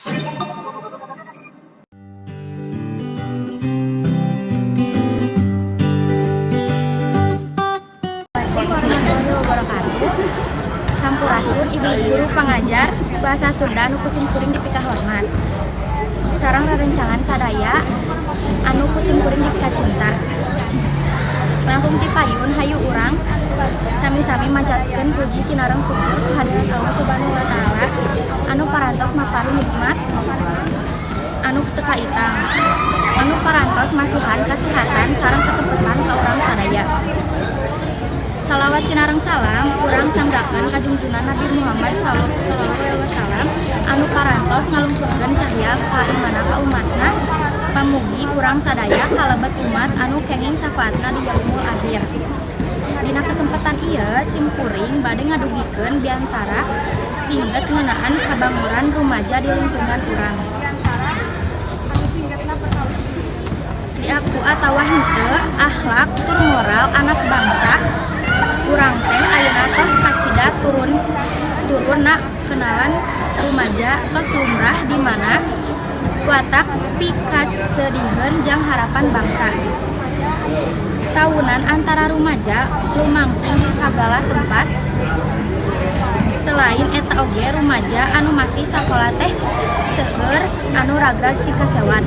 Assalamualaikum warahmatullahi wabarakatuh. Sampurasun, Ibu Guru Pengajar Bahasa Sunda anu ku simkuring dipikahormat. Sareng rerencangan sadaya anu ku simkuring dipikacinta. Langkung ti payun, hayu urang sami-sami manjatkeun puji sinareng syukur kehadirat Allah Subhanahu wa Taala anu parantos maparin nikmat anu teu kaitang, anu parantos masihan kasehatan sareng kesempatan ka urang sadaya. Salawat sinareng salam urang sanggakeun ka junjungan Nabi Muhammad sallallahu alaihi wasallam anu parantos ngalungsurkeun cahya kaimanan ka umatna. Pamugi urang sadaya kalebet umat anu kenging syafaatna di yaumul akhir. Dina kesempatan ieu, simkuring bade ngadugikeun biantara singget ngeunaan kabangoran rumaja di lingkungan urang. Diaku atawa henteu, akhlak tur moral anak bangsa urang teh ayeuna tos kacida turun. Kenakalan rumaja tos lumrah, di mana watak pikasediheun jang harapan bangsa. Tawunan antara rumaja lumangsung di sagala tempat. Selain eta oge, rumaja anu masih sakola teh seueur anu ragrag ti kasewan,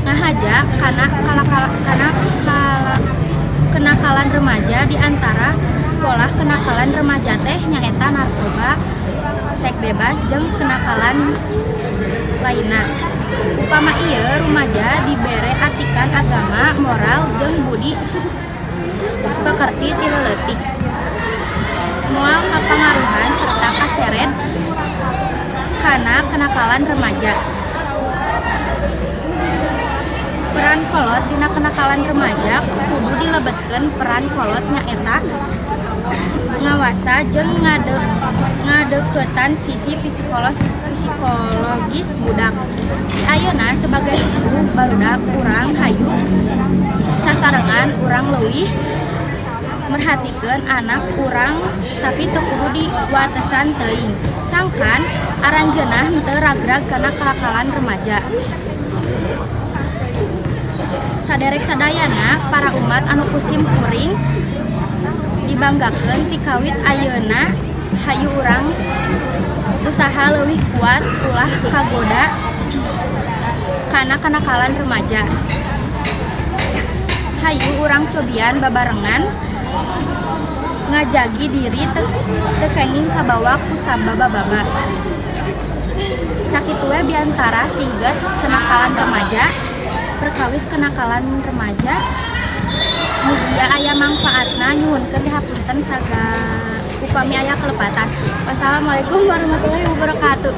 ngahaja kana kenakalan remaja. Di antara polah kenakalan remaja teh nyaeta narkoba, seks bebas, jeung kenakalan lainna. Upama ieu rumaja dibere atikan agama, moral jeung budi pekerti ti leutik, moal kapangaruhan serta kaseret kana kenakalan remaja. Peran kolot dina kenakalan remaja kudu dilebetkeun. Peran kolot nyaeta ngawasa jeung ngadeuketan sisi psikologis budak. Di ayeuna, sebagai sepuh barudak urang, hayu sasarengan urang leuwih merhatikeun anak urang, tapi teu kudu diwatesan teuing, sangkan aranjeunna henteu ragrag kana kenakalan remaja. Saderek sadayana, para umat anu ku simkuring dibanggakeun, ti kawit ayeuna hayu urang usaha leuwih kuat ulah kagoda kana kenakalan remaja. Hayu urang cobian babarengan ngajagi diri teu kenging kabawa ku sababa-baba. Sakitu we biantara singget kenakalan remaja, perkawis kenakalan remaja. Mugia aya mangfaatna. Nyuhunkeun dihapunten saga upami aya kelepatan. Wassalamualaikum warahmatullahi wabarakatuh.